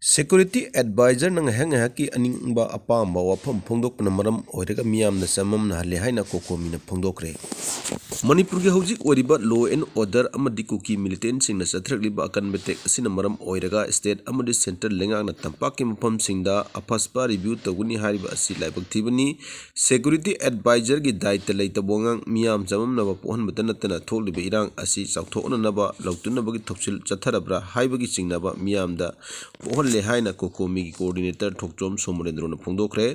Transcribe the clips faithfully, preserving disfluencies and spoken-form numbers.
Security advisorꯅ ꯉꯥꯏꯍꯥꯛ ꯉꯥꯏꯍꯥꯛꯀꯤ ꯑꯅꯤꯡꯕ ꯑꯄꯥꯝꯕ ꯋꯥꯐꯝ ꯐꯣꯡꯗꯣꯛꯄꯅ ꯃꯔꯝ ꯑꯣꯏꯔꯒ ꯃꯤꯌꯥꯝꯅ ꯆꯃꯝꯅꯍꯜꯂꯦ ꯍꯥꯏꯅ COCOMIꯅ ꯐꯣꯡꯗꯣꯛꯈ꯭ꯔꯦ꯫ ꯃꯅꯤꯄꯨꯔꯒꯤ ꯍꯧꯖꯤꯛ ꯑꯣꯏꯔꯤꯕ law and order ꯑꯃꯗꯤ ꯀꯨꯀꯤ militantꯁꯤꯡꯅ ꯆꯠꯊꯔꯛꯂꯤꯕ ꯑꯀꯟꯕ attack ꯑꯁꯤꯅ ꯃꯔꯝ ꯑꯣꯏꯔꯒ state ꯑꯃꯗꯤ central ꯂꯩꯉꯥꯛꯅ ꯇꯝꯄꯥꯛꯀꯤ ꯃꯐꯝꯁꯤꯡꯗ AFSPA review ꯇꯧꯒꯅꯤ ꯍꯥꯏꯔꯤꯕ ꯑꯁꯤ ꯂꯥꯏꯕꯛ ꯊꯤꯕꯅꯤ꯫ Security advisorꯒꯤ ꯗꯥꯏꯇ ꯂꯩꯇꯕ ꯋꯥꯉꯥꯡ ꯃꯤꯌꯥꯝ ꯆꯃꯝꯅꯕ ꯄꯣꯛꯍꯟꯕꯇ ꯅꯠꯇꯅ ꯊꯣꯛꯂꯤꯕ ꯏꯔꯥꯡ ꯑꯁꯤ ꯆꯥꯎꯊꯣꯛꯅꯅꯕ ꯂꯧꯇꯨꯅꯕꯒꯤ ꯊꯧꯁꯤꯜ ꯆꯠꯊꯔꯕ꯭ꯔꯥ ꯍꯥꯏꯕꯒꯤ ꯆꯤꯡꯅꯕ ꯃꯤꯌꯥꯝꯗ ꯄꯣꯛꯍꯜꯂꯦ ꯍꯥꯏꯅ COCOMIꯒꯤ coordinator ꯊꯣꯛꯆꯣꯝ ꯁꯣꯃꯣꯔꯦꯟꯗ꯭ꯔꯣꯅ ꯐꯣꯡꯗꯣꯛꯈ꯭ꯔꯦ꯫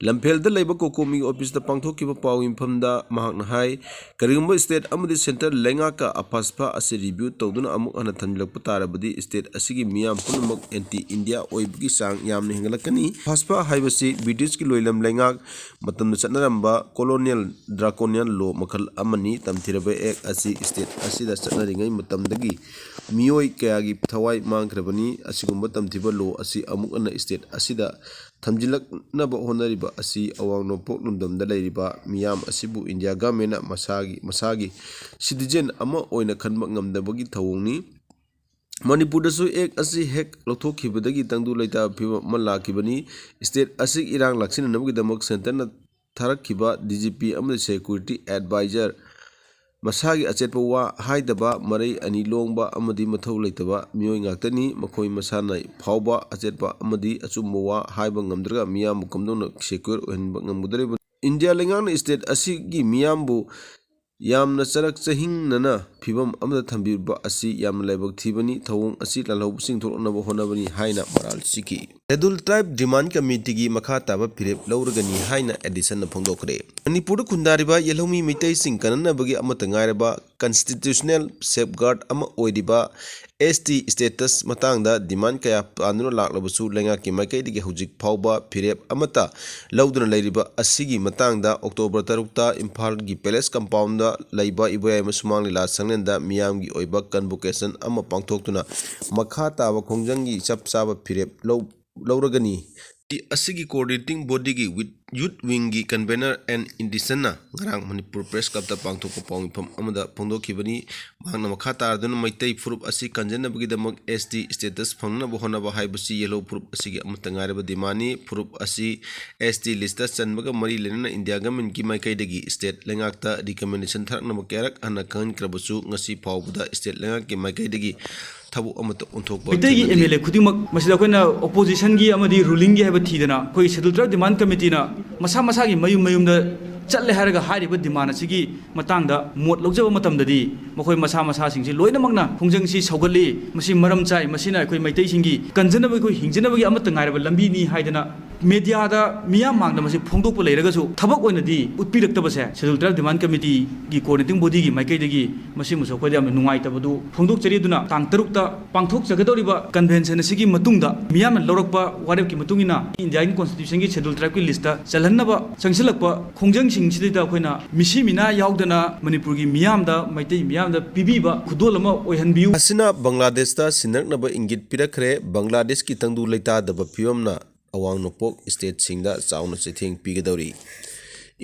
ꯂꯝꯐꯦꯜꯗ ꯂꯩꯕ COCOMIꯒꯤ officeꯇ ꯄꯥꯡꯊꯣꯛꯈꯤꯕ ꯄꯥꯎ ꯃꯤꯐꯝꯗ ꯃꯍꯥꯛꯅ ꯍꯥꯏ, ꯀꯔꯤꯒꯨꯝꯕ state ꯑꯃꯗꯤ central ꯂꯩꯉꯥꯛꯀ AFSPA ꯑꯁꯤ review ꯇꯧꯗꯨꯅ ꯑꯃꯨꯛ ꯍꯟꯅ ꯊꯝꯖꯤꯜꯂꯛꯄ ꯇꯥꯔꯕꯗꯤ state ꯑꯁꯤꯒꯤ ꯃꯤꯌꯥꯝ ꯄꯨꯝꯅꯃꯛ anti India ꯑꯣꯏꯕꯒꯤ ꯆꯥꯡ ꯌꯥꯝꯅ ꯍꯦꯟꯒꯠꯂꯛꯀꯅꯤ꯫ AFSPA ꯍꯥꯏꯕꯁꯤ Britishꯀꯤ ꯂꯣꯏꯂꯝ ꯂꯩꯉꯥꯛ ꯃꯇꯝꯗ ꯆꯠꯅꯔꯝꯕ colonial draconian law ꯃꯈꯜ ꯑꯃꯅꯤ꯫ ꯇꯝꯊꯤꯔꯕ act ꯑꯁꯤ state ꯑꯁꯤꯗ ꯆꯠꯅꯔꯤꯉꯩ ꯃꯇꯝꯗꯒꯤ ꯃꯤꯑꯣꯏ ꯀꯌꯥꯒꯤ ꯊꯋꯥꯏ ꯃꯥꯡꯈ꯭ꯔꯕꯅꯤ꯫ ꯑꯁꯤꯒꯨꯝꯕ ꯇꯝꯊꯤꯕ law ꯑꯁꯤ ꯑꯃꯨꯛ ꯍꯟꯅ state ꯑꯁꯤꯗ ꯊꯝꯖꯤꯜꯂꯛꯅꯕ ꯍꯣꯠꯅꯔꯤꯕ ꯑꯁꯤ ꯑꯋꯥꯡ ꯅꯣꯡꯄꯣꯛ ꯂꯝꯗꯝꯗ ꯂꯩꯔꯤꯕ ꯃꯤꯌꯥꯝ ꯑꯁꯤꯕꯨ India governmentꯅ ꯃꯁꯥꯒꯤ, ꯃꯁꯥꯒꯤ citizen ꯑꯃ ꯑꯣꯏꯅ ꯈꯟꯕ ꯉꯝꯗꯕꯒꯤ ꯊꯧꯑꯣꯡꯅꯤ꯫ ꯃꯅꯤꯄꯨꯔꯗꯁꯨ act ꯑꯁꯤ ꯍꯦꯛ ꯂꯧꯊꯣꯛꯈꯤꯕꯗꯒꯤ ꯇꯪꯗꯨ ꯂꯩꯇꯥꯕ ꯐꯤꯕꯝ ꯑꯃ ꯂꯥꯛꯈꯤꯕꯅꯤ꯫ State ꯑꯁꯤꯒꯤ ꯏꯔꯥꯡ ꯂꯥꯛꯁꯤꯟꯅꯅꯕꯒꯤꯗꯃꯛ centreꯅ ꯊꯥꯔꯛꯈꯤꯕ DGP ꯑꯃꯗꯤ security advisor ꯃꯁꯥꯒꯤ ꯑꯆꯦꯠꯄ ꯋꯥ ꯍꯥꯏꯗꯕ, ꯃꯔꯩ ꯑꯅꯤ ꯂꯣꯡꯕ ꯑꯃꯗꯤ ꯃꯊꯧ ꯂꯩꯇꯕ ꯃꯤꯑꯣꯏ ꯉꯥꯛꯇꯅꯤ꯫ ꯃꯈꯣꯏ ꯃꯁꯥꯅ ꯐꯥꯎꯕ ꯑꯆꯦꯠꯄ ꯑꯃꯗꯤ ꯑꯆꯨꯝꯕ ꯋꯥ ꯍꯥꯏꯕ ꯉꯝꯗ꯭ꯔꯒ ꯃꯤꯌꯥꯝꯕꯨ ꯀꯝꯗꯧꯅ secure ꯑꯣꯏꯍꯟꯕ ꯉꯝꯒꯗꯧꯔꯤꯕꯅꯣ? India ꯂꯩꯉꯥꯛꯅ state ꯑꯁꯤꯒꯤ ꯃꯤꯌꯥꯝꯕꯨ ꯌꯥꯝꯅ ꯆꯔꯛ ꯆꯍꯤꯡꯅꯅ ꯐꯤꯕꯝ ꯑꯃꯗ ꯊꯝꯕꯤꯕ ꯑꯁꯤ ꯌꯥꯝꯅ ꯂꯥꯏꯕꯛ ꯊꯤꯕꯅꯤ꯫ ꯊꯧꯑꯣꯡ ꯑꯁꯤ ꯂꯥꯜꯍꯧꯕꯁꯤꯡ ꯊꯣꯛꯂꯛꯅꯕ ꯍꯣꯠꯅꯕꯅꯤ ꯍꯥꯏꯅ ꯃꯔꯥꯜ ꯁꯤꯈꯤ꯫ Scheduled Tribe Demand Committeeꯒꯤ ꯃꯈꯥ ꯇꯥꯕ ꯐꯤꯔꯦꯞ ꯂꯧꯔꯒꯅꯤ ꯍꯥꯏꯅ ꯑꯦꯗꯤꯁꯟꯅ ꯐꯣꯡꯗꯣꯛꯈ꯭ꯔꯦ꯫ ꯃꯅꯤꯄꯨꯔꯗ ꯈꯨꯟꯗꯥꯔꯤꯕ ꯌꯦꯜꯍꯧꯃꯤ ꯃꯩꯇꯩꯁꯤꯡ ꯀꯟꯅꯅꯕꯒꯤ ꯑꯃꯠꯇ ꯉꯥꯏꯔꯕ constitutional safeguard ꯑꯃ ꯑꯣꯏꯔꯤꯕ ST status ꯃꯇꯥꯡꯗ demand ꯀꯌꯥ ꯄꯥꯟꯗꯨꯅ ꯂꯥꯛꯂꯕꯁꯨ, ꯂꯩꯉꯥꯛꯀꯤ ꯃꯥꯏꯀꯩꯗꯒꯤ ꯍꯧꯖꯤꯛ ꯐꯥꯎꯕ ꯐꯤꯔꯦꯞ ꯑꯃꯠꯇ ꯂꯧꯗꯨꯅ ꯂꯩꯔꯤꯕ ꯑꯁꯤꯒꯤ ꯃꯇꯥꯡꯗ October ꯇꯔꯨꯛꯇ ꯏꯝꯐꯥꯜꯒꯤ Palace Compoundꯗ ꯂꯩꯕ ꯏꯕꯣꯌꯥꯏꯃ ꯁꯨꯃꯥꯡ ꯂꯤꯂꯥ ꯁꯪꯂꯦꯟꯗ ꯃꯤꯌꯥꯝꯒꯤ ꯑꯣꯏꯕ convocation ꯑꯃ ꯄꯥꯡꯊꯣꯛꯇꯨꯅ ꯃꯈꯥ ꯇꯥꯕ ꯈꯣꯡꯖꯪꯒꯤ ꯆꯞ ꯆꯥꯕ ꯐꯤꯔꯦꯞ ꯂꯧ-, ꯂꯧꯔꯒꯅꯤ꯫ ꯑꯁꯤꯒꯤ coordinating bodyꯒꯤ with ꯌꯨꯠ ꯋꯤꯡꯒꯤ ꯀꯟꯚꯦꯅꯔ ꯑꯦꯟ ꯏꯟꯗꯤꯁꯟꯅ ꯉꯔꯥꯡ ꯃꯅꯤꯄꯨꯔ ꯄ꯭ꯔꯦꯁ ꯀ꯭ꯂꯕꯇ ꯄꯥꯡꯊꯣꯛꯄ ꯄꯥꯎꯃꯤꯐꯝ ꯑꯃꯗ ꯐꯣꯡꯗꯣꯛꯈꯤꯕꯅꯤ꯫ ꯃꯍꯥꯛꯅ ꯃꯈꯥ ꯇꯥꯔꯗꯨꯅ ꯃꯩꯇꯩ ꯐꯨꯔꯨꯞ ꯑꯁꯤ ꯀꯟꯖꯅꯕꯒꯤꯗꯃꯛ S T status ꯐꯪꯅꯕ ꯍꯣꯠꯅꯕ ꯍꯥꯏꯕꯁꯤ ꯌꯦꯜꯍꯧ ꯐꯨꯔꯨꯞ ꯑꯁꯤꯒꯤ ꯑꯃꯠꯇ ꯉꯥꯏꯔꯕ demand ꯅꯤ꯫ ꯐꯨꯔꯨꯞ ꯑꯁꯤ S T list ꯆꯟꯕꯒ ꯃꯔꯤ ꯂꯩꯅꯅ ꯏꯟꯗꯤꯌꯥ government ꯀꯤ ꯃꯥꯏꯀꯩꯗꯒꯤ state ꯂꯩꯉꯥꯛꯇ recommendation ꯊꯥꯔꯛꯅꯕ ꯀꯌꯥꯔꯛ ꯍꯟꯅ ꯈꯪꯍꯟꯈ꯭ꯔꯕꯁꯨ ꯉꯁꯤ ꯐꯥꯎꯕꯗ state ꯂꯩꯉꯥꯛꯀꯤ ꯃꯥꯏꯀꯩꯗꯒꯤ ꯊꯕꯛ ꯑꯃꯠꯇ ꯑꯣꯟꯊꯣꯛꯄ ꯃꯤꯇꯩꯒꯤ ꯊꯦꯡꯅꯗꯦ꯫ M L A ꯈꯨꯗꯤꯡꯃꯛ ꯃꯁꯤꯗ ꯑꯩꯈꯣꯏꯅ opposition ꯒꯤ ꯑꯃꯗꯤ ruling ꯒꯤ ꯍꯥꯏꯕ ꯊꯤꯗꯅ ꯑꯩꯈꯣꯏ Scheduled Tribe Demand Committee ꯅ ꯃꯁꯥ ꯃꯁꯥꯒꯤ ꯃꯌꯨꯝ ꯃꯌꯨꯝꯗ ꯆꯠꯂꯦ ꯍꯥꯏꯔꯒ ꯍꯥꯏꯔꯤꯕ demand ꯑꯁꯤꯒꯤ ꯃꯇꯥꯡꯗ ꯃꯣꯠ ꯂꯧꯖꯕ ꯃꯇꯝꯗꯗꯤ ꯃꯈꯣꯏ ꯃꯁꯥ ꯃꯁꯥꯁꯤꯡꯁꯤ ꯂꯣꯏꯅꯃꯛꯅ ꯈꯣꯡꯖꯪꯁꯤ ꯁꯧꯒꯠꯂꯤ, ꯃꯁꯤ ꯃꯔꯝ ꯆꯥꯏ, ꯃꯁꯤꯅ ꯑꯩꯈꯣꯏ ꯃꯩꯇꯩꯁꯤꯡꯒꯤ ꯀꯟꯖꯅꯕ, ꯑꯩꯈꯣꯏ ꯍꯤꯡꯖꯅꯕꯒꯤ ꯑꯃꯠꯇ ꯉꯥꯏꯔꯕ ꯂꯝꯕꯤꯅꯤ ꯍꯥꯏꯗꯅ media ꯗ ꯃꯤꯌꯥꯝ ꯃꯥꯡꯗ ꯃꯁꯤ ꯐꯣꯡꯗꯣꯛꯄ ꯂꯩꯔꯒꯁꯨ ꯊꯕꯛ ꯑꯣꯏꯅꯗꯤ ꯎꯠꯄꯤꯔꯛꯇꯕꯁꯦ Scheduled Tribe Demand Committee ꯒꯤ coordinating body ꯒꯤ ꯃꯥꯏꯀꯩꯗꯒꯤ ꯃꯁꯤꯃꯁꯨ ꯑꯩꯈꯣꯏꯗ ꯌꯥꯝꯅ ꯅꯨꯡꯉꯥꯏꯇꯕꯗꯨ ꯐꯣꯡꯗꯣꯛꯆꯔꯤ꯫ ꯑꯗꯨꯅ ꯇꯥꯡ ꯇꯔꯨꯛꯇ ꯄꯥꯡꯊꯣꯛꯆꯒꯗꯧꯔꯤꯕ convention ꯑꯁꯤꯒꯤ ꯃꯇꯨꯡꯗ ꯃꯤꯌꯥꯝꯅ ꯂꯧꯔꯛꯄ ꯋꯥꯔꯦꯞꯀꯤ ꯃꯇꯨꯡ ꯏꯟꯅ India ꯒꯤ constitution ꯒꯤ Scheduled Tribe ꯀꯤ list ꯆꯜꯍꯟꯅꯕ ꯆꯪꯁꯤꯜꯂꯛꯄ ꯈꯣꯡꯖꯪꯁꯤꯡꯁꯤꯗ ꯑꯩꯈꯣꯏꯅ ꯃꯤꯁꯤ ꯃꯤꯅꯥ ꯌꯥꯎꯗꯅ ꯃꯅꯤꯄꯨꯔꯒꯤ ꯃꯤꯌꯥꯝꯗ, ꯃꯩꯇꯩ ꯃꯤꯌꯥꯝꯗ ꯄꯤꯕꯤꯕ ꯈꯨꯗꯣꯜ ꯑꯃ ꯑꯣꯏꯍꯟꯕꯤꯌꯨ꯫ ꯑꯁꯤꯅ ꯕꯪꯒ꯭ꯂꯥꯗꯦꯁꯇ ꯁꯤꯟꯅꯔꯛꯅꯕ ꯏꯪꯒꯤꯠ ꯄꯤꯔꯛꯈ꯭ꯔꯦ꯫ ꯕꯪꯒ꯭ꯂꯥꯗꯦꯁꯀꯤ ꯇꯪꯗꯨ ꯂꯩꯇꯥꯗꯕ ꯐꯤꯕꯝꯅ ꯑꯋꯥꯡ ꯅꯣꯡꯄꯣꯛ state ꯁꯤꯡꯗ ꯆꯥꯎꯅ ꯆꯩꯊꯦꯡ ꯄꯤꯒꯗꯧꯔꯤ꯫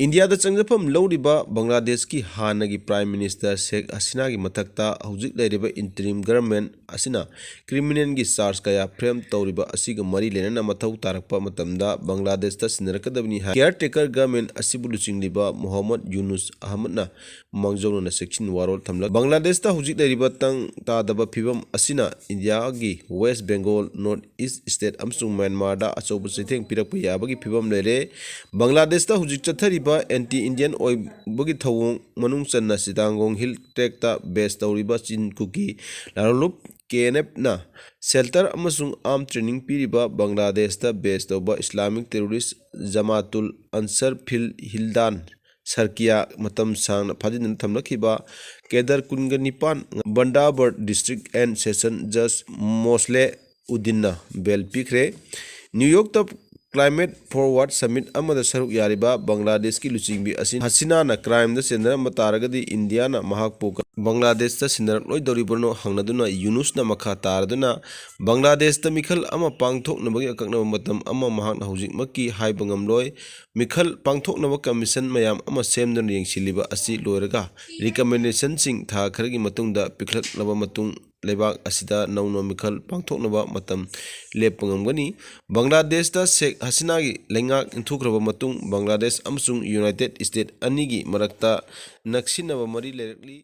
ꯏꯟꯗꯤꯌꯥꯗ ꯆꯪꯖꯐꯝ ꯂꯧꯔꯤꯕ ꯕꯪꯒ꯭ꯂꯥꯗꯦꯁꯀꯤ ꯍꯥꯟꯅꯒꯤ Prime Minister ꯁꯦꯈ ꯍꯁꯤꯅꯥꯒꯤ ꯃꯊꯛꯇ ꯍꯧꯖꯤꯛ ꯂꯩꯔꯤꯕ interim government ꯑꯁꯤꯅ criminal ꯒꯤ charge ꯀꯌꯥ frame ꯇꯧꯔꯤꯕ ꯑꯁꯤꯒ ꯃꯔꯤ ꯂꯩꯅꯅ ꯃꯊꯧ ꯇꯥꯔꯛꯄ ꯃꯇꯝꯗ ꯕꯪꯒ꯭ꯂꯥꯗꯦꯁꯇ ꯁꯤꯟꯅꯔꯛꯀꯗꯕꯅꯤ ꯍꯥꯏ꯫ Caretaker government ꯑꯁꯤꯕꯨ ꯂꯨꯆꯤꯡꯂꯤꯕ ꯃꯣꯍꯝꯃꯗ ꯌꯨꯅꯨꯁ ꯑꯍꯃꯗꯅ ꯃꯥꯡꯖꯧꯅꯅ ꯆꯦꯛꯁꯤꯟ ꯋꯥꯔꯣꯜ ꯊꯝꯂꯛ꯫ ꯕꯪꯒ꯭ꯂꯥꯗꯦꯁꯇ ꯍꯧꯖꯤꯛ ꯂꯩꯔꯤꯕ ꯇꯪ ꯇꯥꯗꯕ ꯐꯤꯕꯝ ꯑꯁꯤꯅ ꯏꯟꯗꯤꯌꯥꯒꯤ West Bengal, North East state ꯑꯃꯁꯨꯡ ꯃ꯭ꯌꯥꯟꯃꯥꯔꯗ ꯑꯆꯧꯕ ꯆꯩꯊꯦꯡ ꯄꯤꯔꯛꯄ ꯌꯥꯕꯒꯤ ꯐꯤꯕꯝ ꯂꯩꯔꯦ꯫ ꯕꯪꯒ꯭ꯂꯥꯗꯦꯁꯇ ꯍꯧꯖꯤꯛ ꯆꯠꯊꯔꯤꯕ anti Indian ꯑꯣꯏꯕꯒꯤ ꯊꯧꯑꯣꯡ ꯃꯅꯨꯡ ꯆꯟꯅ ꯆꯤꯇꯥꯒꯣꯡ Hill Tract ꯇ base ꯇꯧꯔꯤꯕ ꯆꯤꯟ ꯀꯨꯀꯤ ꯂꯥꯂꯣꯡꯂꯨꯞ K N F ꯅ shelter ꯑꯃꯁꯨꯡ arm training ꯄꯤꯔꯤꯕ ꯕꯪꯒ꯭ꯂꯥꯗꯦꯁꯇ base ꯇꯧꯕ Islamic terrorist Jamatul Ansar Fil Hildan ꯁꯔꯀꯤꯌꯥ ꯃꯇꯝ ꯁꯥꯡꯅ ꯐꯥꯖꯤꯟꯗꯨꯅ ꯊꯝꯂꯛꯈꯤꯕ ꯀꯦꯗꯔ ꯀꯨꯟꯒ ꯅꯤꯄꯥꯟ, ꯕꯟꯗꯥꯕꯔ District and Session Judge ꯃꯣꯁꯂꯦ ꯎꯗꯤꯟꯅ bail ꯄꯤꯈ꯭ꯔꯦ꯫ ꯅ꯭ꯌꯨ ꯌꯣꯔꯛꯇ Climate Forward Summit ꯑꯃꯗ ꯁꯔꯨꯛ ꯌꯥꯔꯤꯕ ꯕꯪꯒ꯭ꯂꯥꯗꯦꯁꯀꯤ ꯂꯨꯆꯤꯡꯕꯤ ꯑꯁꯤ ꯍꯁꯤꯅꯥꯅ crimeꯗ ꯆꯦꯟꯅꯔꯝꯕ ꯇꯥꯔꯒꯗꯤ ꯏꯟꯗꯤꯌꯥꯅ ꯃꯍꯥꯛꯄꯨ ꯕꯪꯒ꯭ꯂꯥꯗꯦꯁꯇ ꯁꯤꯟꯅꯔꯛꯂꯣꯏꯗꯧꯔꯤꯕꯅꯣ ꯍꯪꯅꯗꯨꯅ ꯌꯨꯅꯨꯁꯅ ꯃꯈꯥ ꯇꯥꯔꯗꯨꯅ ꯕꯪꯒ꯭ꯂꯥꯗꯦꯁꯇ ꯃꯤꯈꯜ ꯑꯃ ꯄꯥꯡꯊꯣꯛꯅꯕꯒꯤ ꯑꯀꯛꯅꯕ ꯃꯇꯝ ꯑꯃ ꯃꯍꯥꯛꯅ ꯍꯧꯖꯤꯛꯃꯛꯀꯤ ꯍꯥꯏꯕ ꯉꯝꯂꯣꯏ꯫ ꯃꯤꯈꯜ ꯄꯥꯡꯊꯣꯛꯅꯕ commission ꯃꯌꯥꯝ ꯑꯃ ꯁꯦꯝꯗꯨꯅ ꯌꯦꯡꯁꯤꯜꯂꯤꯕ ꯑꯁꯤ ꯂꯣꯏꯔꯒ recommendationꯁꯤꯡ ꯊꯥ ꯈꯔꯒꯤ ꯃꯇꯨꯡꯗ ꯄꯤꯈꯠꯂꯛꯂꯕ ꯃꯇꯨꯡ ꯂꯩꯕꯥꯛ ꯑꯁꯤꯗ ꯅꯧꯅ ꯃꯤꯈꯜ ꯄꯥꯡꯊꯣꯛꯅꯕ ꯃꯇꯝ ꯂꯦꯞꯄ ꯉꯝꯒꯅꯤ꯫ ꯕꯪꯒ꯭ꯂꯥꯗꯦꯁꯇ ꯁꯦꯈ ꯍꯁꯤꯅꯥꯒꯤ ꯂꯩꯉꯥꯛ ꯏꯟꯊꯨꯈ꯭ꯔꯕ ꯃꯇꯨꯡ ꯕꯪꯒ꯭ꯂꯥꯗꯦꯁ ꯑꯃꯁꯨꯡ ꯌꯨꯅꯥꯏꯇꯦꯗ ꯁ꯭ꯇꯦꯠ ꯑꯅꯤꯒꯤ ꯃꯔꯛꯇ ꯅꯛꯁꯤꯟꯅꯕ ꯃꯔꯤ ꯂꯩꯔꯛꯂꯤ꯫